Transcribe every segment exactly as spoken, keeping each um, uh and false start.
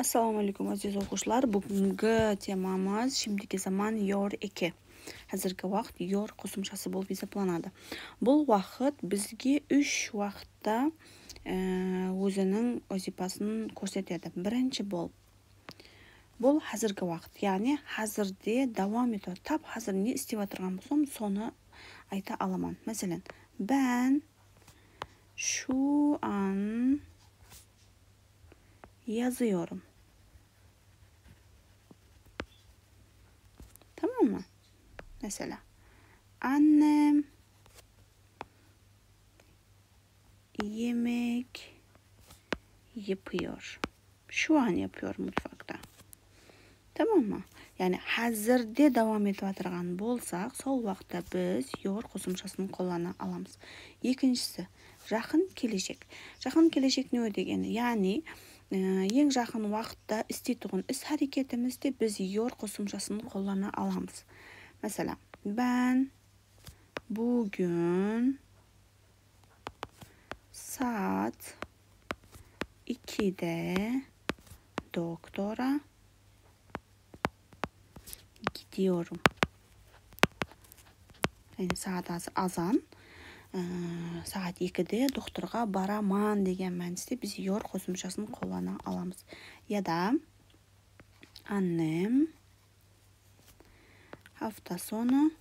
Assalawma áleykum, áziz oqıwshılar. Búgingi temamız shimdiki zaman yor eki. Házirgi waqıt yor qosımshası bolıp esaplanadı. Bul waqıt bizge úsh waqıtta, e, óziniń wazıypasın kórsetedi. Birinshi bolıp, bul házirgi waqıt, yaǵnıy házirde dawam etip, tap házir ne islep atırǵan bolsam, sonı ayta alaman. Máselen, ben şu an yazıyorum. Tamam mı? Mesela, annem yemek yapıyor. Şu an yapıyor mutfakta. Tamam mı? Yaǵnıy házirde dawam etip atırǵan bolsaq, sol waqıtta biz yor qosımshasın qollana alamız. Ekinshisi, jaqın keleshek. Jaqın keleshek ne degeni? Yaǵnıy, e, eń jaqın waqıtta isleytuǵın is-háreketimizde biz yor qosımshasın qollana alamız. Máselen, ben búgin saat ikide doktora gidiyorum. Yaǵnıy saat az-, azan, ıı, saat ekide doktorǵa baraman degen mániste biz yor qosımshasın qollana alamız. Ya da annem hafta sonu,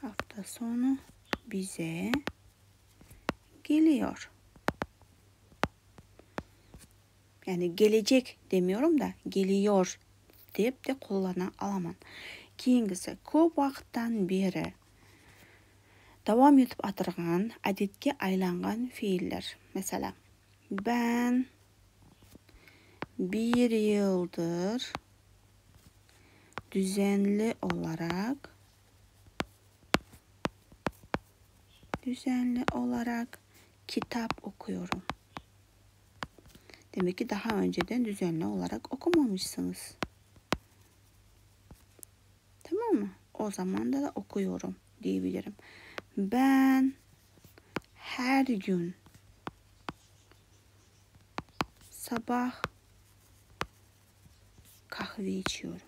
hafta sonu bize geliyor. Yaǵnıy gelecek demiyorum da, geliyor dep te qollana alaman. Keyingisi, kóp waqıttan beri dawam etip atırǵan, ádetke aylanǵan feyiller. Máselen, ben bir yıldır düzenli olarak, düzenli olarak kitap okuyorum. Demek ki, daha önceden düzenli olarak okumamışsınız. Tamam mı? O zamanda da okuyorum diyebilirim. Ben her gün sabah kahve içiyorum.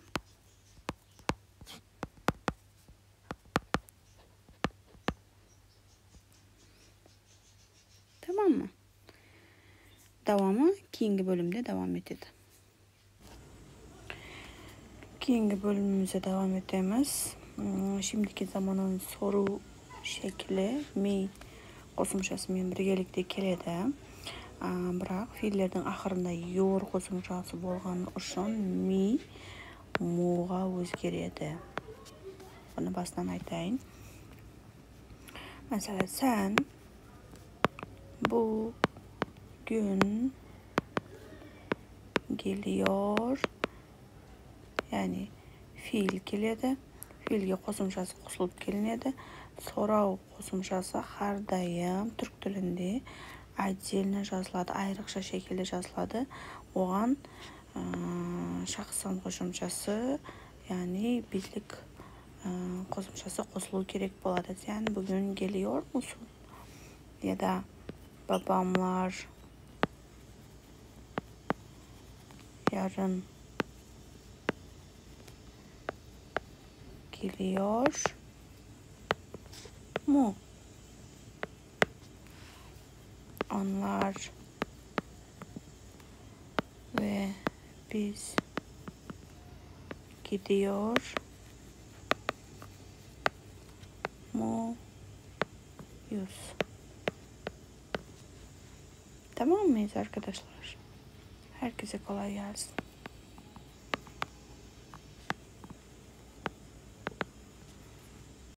Tamam mı? Dawamı keyingi bólimde dawam etedi. Keyingi bólimimizde dawam etemiz. Hmm, shimdiki zamanın soruw shekli me qosımshası menen birgelikte keledi. A, biraq feyillerdiń aqırında yor qosımshası bolǵanı ushın me moǵa ózgeredi. Bunı bastan aytayın. Máselen, sen búgin geliyor, yaǵnıy feyil keledi. Feyilge qosımshası qosılıp kelinedi. Soraw qosımshası hár dayım túrk tilinde отдельно jazıladı, ayrıqsha shekilde jazıladı. Oǵan, ıı, shaxsan qosımshası, yaǵnıy bizlik, ıı, qosımshası qosılıwı kerek boladı. Sen búgin geliyor musun? Ya da babamlar yarın geliyor mu? Onlar ve biz gidiyor muyuz? Tamam mıyız, arkadaşlar? Herkese kolay gelsin.